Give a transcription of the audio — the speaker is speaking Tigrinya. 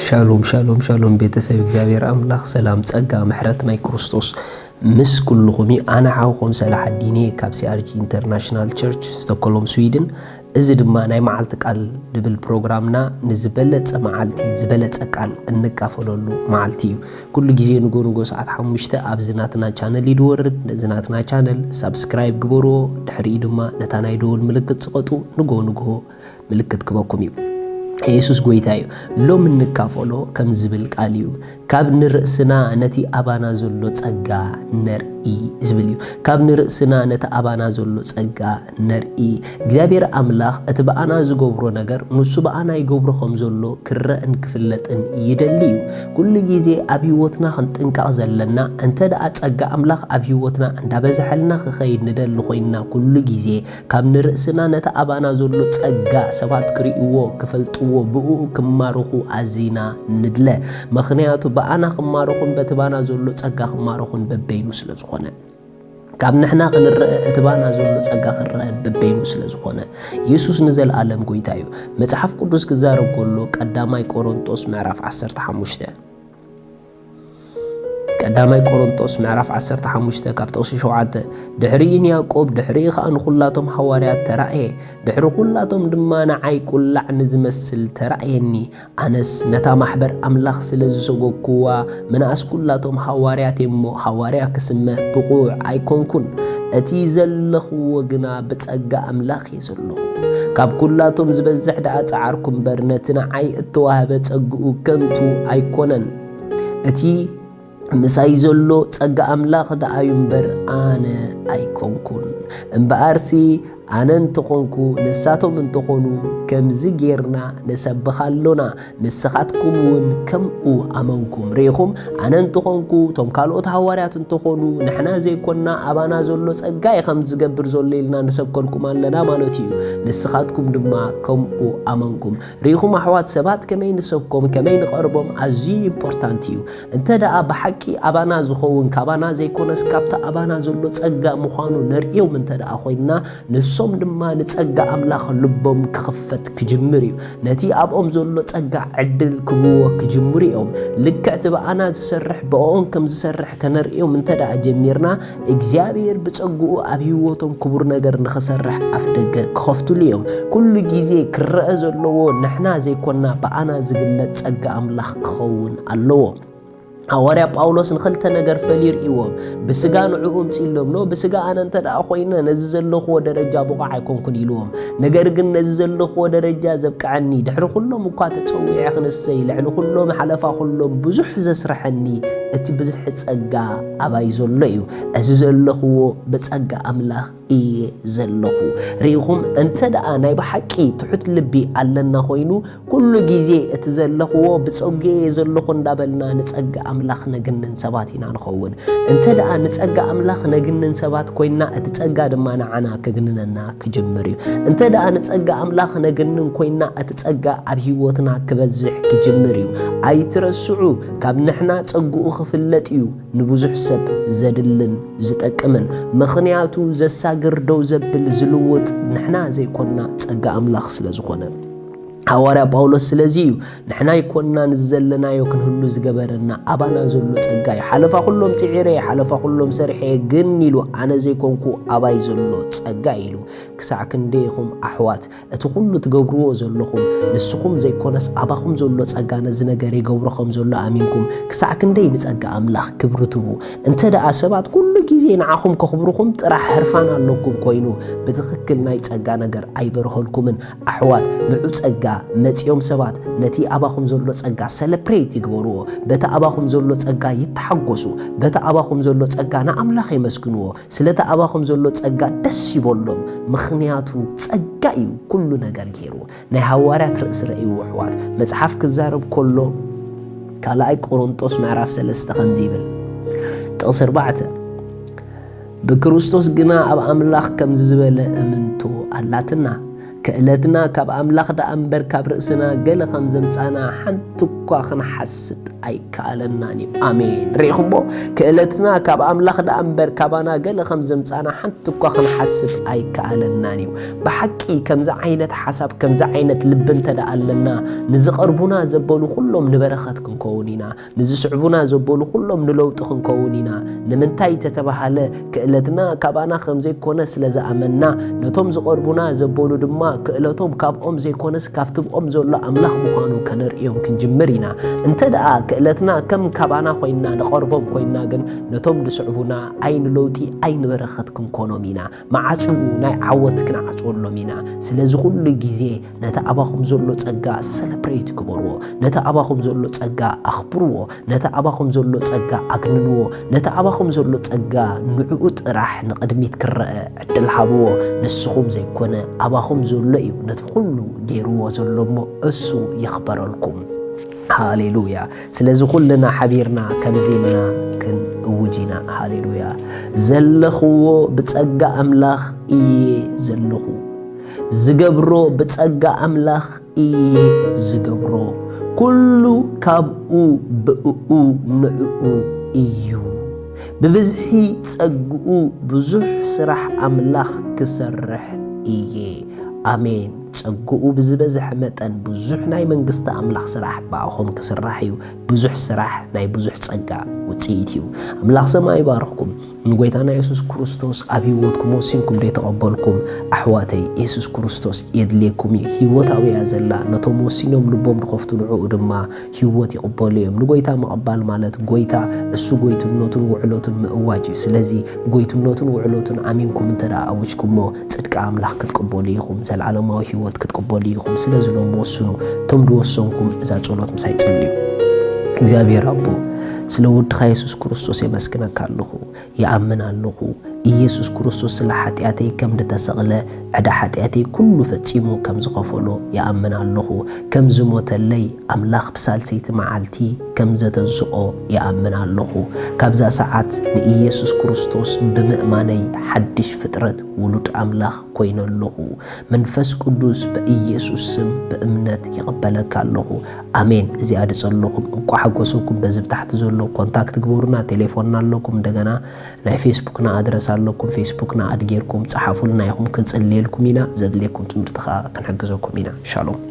ሻሎም ሻሎም ሻሎም፣ ቤተሰብ እግዚኣብሔር ኣምላኽ ሰላም፣ ጸጋ፣ ምሕረት ናይ ክርስቶስ ምስ ኩልኹም እዩ። ኣነ ሓውኹም ሰላሓዲን እየ ካብ C R G International Church ስቶኮሎም ስዊድን። እዚ ድማ ናይ መዓልቲ ቃል ዝብል ፕሮግራምና ንዝበለጸ መዓልቲ ዝበለጸ ቃል እንካፈለሉ መዓልቲ እዩ። ኩሉ ግዜ ንጎ ንጎ ሰዓት ሓሙሽተ ኣብዚ ናትና ቻነል እዩ ዝወርድ። ነዚ ናትና ቻነል ሳብስክራይብ ግበርዎ፣ ድሕሪኡ ድማ ነታ ናይ ደወል ምልክት ጽቐጡ። ንጎ ንጎ ምልክት ክበኩም እዩ። የሱስ ጎይታ እዩ። ሎም እንካፈሎ ከም ዝብል ቃል እዩ፣ ካብ ንርእስና ነቲ ኣባና ዘሎ ጸጋ ነርኢ ዝብል እዩ። ካብ ንርእስና ነቲ ኣባና ዘሎ ጸጋ ነርኢ። እግዚኣብሔር ኣምላኽ እቲ ብኣና ዝገብሮ ነገር ንሱ ብኣና ይገብሮ ከም ዘሎ ክረእን ክፍለጥን ይደሊ እዩ። ኩሉ ግዜ ኣብ ህይወትና ክንጥንቀቕ ዘለና፣ እንተ ደኣ ጸጋ ኣምላኽ ኣብ ህይወትና እንዳበዝሐልና ክኸይድ ንደሊ ኮይንና፣ ኩሉ ግዜ ካብ ንርእስና ነቲ ኣባና ዘሎ ጸጋ ሰባት ክርእይዎ፣ ክፈልጥዎ፣ ብእኡ ክማረኹ ኣዚና ንድለ። ምኽንያቱ ብኣና ክማረኹን በቲ ባና ዘሎ ጸጋ ክማረኹን በበይኑ ስለ ዝኾነ። ካብ ንሕና ክንረአ እቲ ባና ዘሎ ጸጋ ክረአን በበይኑ ስለ ዝኾነ። የሱስ ንዘለኣለም ጎይታ እዩ። መጽሓፍ ቅዱስ ክዛረብ ከሎ ቀዳማይ ቆሮንጦስ ምዕራፍ ዓሰርተ ሓሙሽተ፣ ቀዳማይ ቆሮንጦስ ምዕራፍ ዓሰርተ ሓሙሽተ ካብ ጥቕሲ ሸውዓተ፣ ድሕሪኡ ንያዕቆብ፣ ድሕሪኡ ኸኣ ንኹላቶም ሃዋርያት ተራእየ፣ ድሕሪ ኹላቶም ድማ ንዓይ ቁላዕ ንዝመስል ተራእየኒ። ኣነስ ነታ ማሕበር ኣምላኽ ስለ ዝሰጎግኩዋ፣ ምንኣስ ኩላቶም ሃዋርያት እየ እሞ፣ ሃዋርያ ክስመ ብቑዕ ኣይኮንኩን። እቲ ዘለኽዎ ግና ብጸጋ ኣምላኽ እየ ዘለኹ። ካብ ኩላቶም ዝበዝሕ ደኣ ጸዓርኩ እምበር፣ ነቲ ንዓይ እተዋህበ ጸግኡ ከንቱ ኣይኮነን። እቲ ምሳይ ዘሎ ጸጋ ኣምላኽ ደኣ እዩ እምበር፣ ኣነ ኣይኮንኩን። እምበኣርሲ፣ ኣነ እንተኾንኩ፣ ንሳቶም እንተኾኑ፣ ከምዚ ጌርና ንሰብኽ ኣሎና፣ ንስኻትኩም እውን ከምኡ ኣመንኩም። ርኢኹም፣ ኣነ እንተኾንኩ፣ እቶም ካልኦት ሃዋርያት እንተኾኑ፣ ንሕና ዘይኮንና፣ ኣባና ዘሎ ጸጋ እዩ ከም ዝገብር ዘሎ ኢልና ንሰብከልኩም ኣለና ማለት እዩ። ንስኻትኩም ድማ ከምኡ ኣመንኩም። ርኢኹም ኣሕዋት፣ ሰባት ከመይ ንሰብኮም፣ ከመይ ንቐርቦም ኣዝዩ ኢምፖርታንት እዩ። እንተ ደኣ ብሓቂ ኣባና ዝኸውን፣ ካባና ዘይኮነስ ካብቲ ኣባና ዘሎ ጸጋ ምዃኑ ነርእዮም እንተ ደኣ ኮይንና፣ ንሶም ድማ ንጸጋ ኣምላኽ ልቦም ክኽፈት ክጅምር እዩ። ነቲ ኣብኦም ዘሎ ጸጋ ዕድል ክህብዎ ክጅምሩ እዮም። ልክዕ እቲ ብኣና ዝሰርሕ ብእኦም ከም ዝሰርሕ ከነርእዮም እንተ ደኣ ጀሚርና፣ እግዚኣብሔር ብጸግኡ ኣብ ህይወቶም ክቡር ነገር ንኽሰርሕ ኣፍ ደገ ክኸፍትሉ እዮም። ኩሉ ግዜ ክረአ ዘለዎ ንሕና ዘይኮንና ብኣና ዝግለጽ ጸጋ ኣምላኽ ክኸውን ኣለዎ። ሃዋርያ ጳውሎስ ንኽልተ ነገር ፈልዩ ርእይዎም። ብስጋ ንዕኡ ኣምጺእሎም፣ ኖ ብስጋ ኣነ እንተ ደኣ ኮይነ ነዚ ዘለኽዎ ደረጃ ብቑዕ ኣይኮንኩን ኢልዎም። ነገር ግን ነዚ ዘለኽዎ ደረጃ ዘብቅዐኒ፣ ድሕሪ ኩሎም እኳ ተጸዊዐ ክንሰይ፣ ልዕሊ ኩሎም ሓለፋ ኩሎም ብዙሕ ዘስርሐኒ እቲ ብዝሒ ጸጋ ኣባይ ዘሎ እዩ። እዚ ዘለኽዎ ብጸጋ ኣምላኽ እየ ዘለኹ። ርኢኹም፣ እንተ ደኣ ናይ ብሓቂ ትሑት ልቢ ኣለና ኮይኑ፣ ኩሉ ግዜ እቲ ዘለኽዎ ብጸጉ እየ ዘለኹ እንዳበልና ንጸጋ ኣምላኽ ነግንን ሰባት ኢና ንኸውን። እንተ ደኣ ንጸጋ ኣምላኽ ነግንን ሰባት ኮይንና፣ እቲ ጸጋ ድማ ንዓና ክግንነና ክጅምር እዩ። እንተ ደኣ ንጸጋ ኣምላኽ ነግንን ኮይንና፣ እቲ ጸጋ ኣብ ህይወትና ክበዝሕ ክጅምር እዩ። ኣይትረስዑ፣ ካብ ንሕና ጸግኡ ክፍለጥ እዩ ንብዙሕ ሰብ ዘድልን ዝጠቅምን። ምኽንያቱ ዘሳግር ደው ዘብል ዝልውጥ ንሕና ዘይኮንና ጸጋ ኣምላኽ ስለ ዝኾነ። ሃዋርያ ጳውሎስ ስለዚ እዩ፣ ንሕና ኣይኮንና ንዘለናዮ ክንህሉ ዝገበረና፣ ኣባና ዘሎ ጸጋ እዩ። ሓለፋ ኩሎም ጽዒረ፣ ሓለፋ ኩሎም ሰርሐ፣ ግን ኢሉ ኣነ ዘይኮንኩ ኣባይ ዘሎ ጸጋ ኢሉ። ክሳዕ ክንደይ ኢኹም ኣሕዋት እቲ ኩሉ ትገብርዎ ዘለኹም፣ ንስኹም ዘይኮነስ ኣባኹም ዘሎ ጸጋ ነዚ ነገር ይገብሮ ከም ዘሎ ኣሚንኩም፣ ክሳዕ ክንደይ ንጸጋ ኣምላኽ ክብሪ ትህቡ? እንተ ደኣ ሰባት ኩሉ ግዜ ንዓኹም ከኽብሩኹም ጥራሕ ህርፋን ኣለኩም ኮይኑ፣ ብትኽክል ናይ ጸጋ ነገር ኣይበርሀልኩምን። ኣሕዋት፣ ንዑ ጸጋ መጺኦም ሰባት ነቲ ኣባኹም ዘሎ ጸጋ ሰለፕሬት ይግበርዎ። በቲ ኣባኹም ዘሎ ጸጋ ይተሓጎሱ። በቲ ኣባኹም ዘሎ ጸጋ ንኣምላኽ የመስግንዎ። ስለቲ ኣባኹም ዘሎ ጸጋ ደስ ይበሎም፣ ምኽንያቱ ጸጋ እዩ ኩሉ ነገር ገይሩ። ናይ ሃዋርያት ርእሲ ረእይዎ ኣሕዋት። መጽሓፍ ክዛረብ ከሎ ካልኣይ ቆሮንጦስ ምዕራፍ ሰለስተ ከምዚ ይብል፣ ጥቕሲ ኣርባዕተ፣ ብክርስቶስ ግና ኣብ ኣምላኽ ከምዚ ዝበለ እምንቶ ኣላትና፣ ክእለትና ካብ ኣምላኽ ደኣ እምበር ካብ ርእስና ገለ ከም ዘምጻና ሓንቲ እኳ ክንሓስብ ኣይከኣለናን እዩ። ኣሜን። ርኢኹምዎ? ክእለትና ካብ ኣምላኽ ደኣ እምበር ካባና ገለ ከም ዘምጻና ሓንቲ እኳ ክንሓስብ ኣይከኣለናን እዩ። ብሓቂ ከምዚ ዓይነት ሓሳብ፣ ከምዚ ዓይነት ልቢ እንተ ደኣ ኣለና፣ ንዝቐርቡና ዘበሉ ኩሎም ንበረኸት ክንከውን ኢና። ንዝስዕቡና ዘበሉ ኩሎም ንለውጢ ክንከውን ኢና። ንምንታይ ተተባሃለ፣ ክእለትና ካባና ከም ዘይኮነ ስለ ዝኣመንና፣ ነቶም ዝቐርቡና ዘበሉ ድማ ክእለቶም ካብኦም ዘይኮነስ ካብቲ ብኦም ዘሎ ኣምላኽ ምዃኑ ከነርእዮም ክንጅምር ኢና። እንተ ደኣ ክእለትና ከም ካባና ኮይና ንቐርቦም ኮይና ግን፣ ነቶም ዝስዕቡና ኣይ ንለውጢ ኣይ ንበረኸት ክንኮኖም ኢና። መዓጹ ናይ ዓወት ክንዓጽወሎም ኢና። ስለዚ ኩሉ ግዜ ነቲ ኣባኹም ዘሎ ጸጋ ሰለብሬት ግበርዎ። ነቲ ኣባኹም ዘሎ ጸጋ ኣኽብርዎ። ነቲ ኣባኹም ዘሎ ጸጋ ኣግንንዎ። ነቲ ኣባኹም ዘሎ ጸጋ ንዕኡ ጥራሕ ንቕድሚት ክረአ ዕድል ሃብዎ። ንስኹም ዘይኮነ ኣባኹም ዘሎ እዩ ነቲ ኩሉ ገይርዎ ዘሎ እሞ እሱ ይኽበረልኩም። ሃሌሉያ። ስለዚ ኩልና ሓቢርና ከምዚ ኢልና ክንእውጅ ኢና። ሃሌሉያ። ዘለኽዎ ብጸጋ ኣምላኽ እየ ዘለኹ። ዝገብሮ ብጸጋ ኣምላኽ እየ ዝገብሮ። ኩሉ ካብኡ ብእኡ ንዕኡ እዩ። ብብዝሒ ጸግኡ ብዙሕ ስራሕ ኣምላኽ ክሰርሕ እየ። ኣሜን። ጸግኡ ብዝበዝሐ መጠን ብዙሕ ናይ መንግስቲ ኣምላኽ ስራሕ ብኣኹም ክስራሕ እዩ። ብዙሕ ስራሕ ናይ ብዙሕ ጸጋ ውጽኢት እዩ። ኣምላኽ ሰማይ ይባርኽኩም። ንጎይታና የሱስ ክርስቶስ ኣብ ህይወትኩም ወሲንኩም ደይተቐበልኩም ኣሕዋተይ፣ የሱስ ክርስቶስ የድልየኩም እዩ። ህይወት ኣበያ ዘላ? ነቶም ወሲኖም ልቦም ዝኸፍቱ ንዕኡ ድማ ህይወት ይቕበሉ እዮም። ንጎይታ ምቕባል ማለት ጎይታ እሱ ጎይትነቱን ውዕለቱን ምእዋጅ እዩ። ስለዚ ጎይትነቱን ውዕለቱን ኣሚንኩም እንተ ደኣ ኣውጅኩሞ፣ ጽድቂ ኣምላኽ ክትቅበሉ ኢኹም፣ ዘለዓለማዊ ህይወት ክትቅበሉ ኢኹም። ስለዚ ሎም ወስኑ። እቶም ዝወሰንኩም እዛ ጸሎት ምሳይ ጸልዩ። እግዚኣብሔር ኣቦ፣ ስለ ወድኻ የሱስ ክርስቶስ የመስግነካ ኣለኹ። ይኣምን ኣለኹ። ኢየሱስ ክርስቶስ ስለ ሓጢኣተይ ከም ዝተሰቕለ፣ ዕዳ ሓጢኣተይ ኩሉ ፈጺሙ ከም ዝኸፈሎ ይኣምን ኣለኹ። ከም ዝሞተለይ፣ ኣምላኽ ብሳልሰይቲ መዓልቲ ከም ዘተንስኦ ይኣምን ኣለኹ። ካብዛ ሰዓት ንኢየሱስ ክርስቶስ ብምእማነይ ሓድሽ ፍጥረት ውሉድ ኣምላኽ ኮይነ ኣለኹ። መንፈስ ቅዱስ ብኢየሱስ ስም ብእምነት ይቕበለካ ኣለኹ። ኣሜን። እዚኣ ድጸለኹም እንቋዕ ሓጎሰኩም። በዚ ብታሕቲ ዘሎ ኮንታክት ግበሩና። ቴሌፎንና ኣለኩም። እንደገና ናይ ፌስቡክና ኣድረስ ኣለኩም። ፌስቡክና ኣድ ጌርኩም ጸሓፉልና ኢኹም። ክንጽልየልኩም ኢና። ዘድልየኩም ትምህርቲ ከኣ ክንሕግዘኩም ኢና። ሻሎም።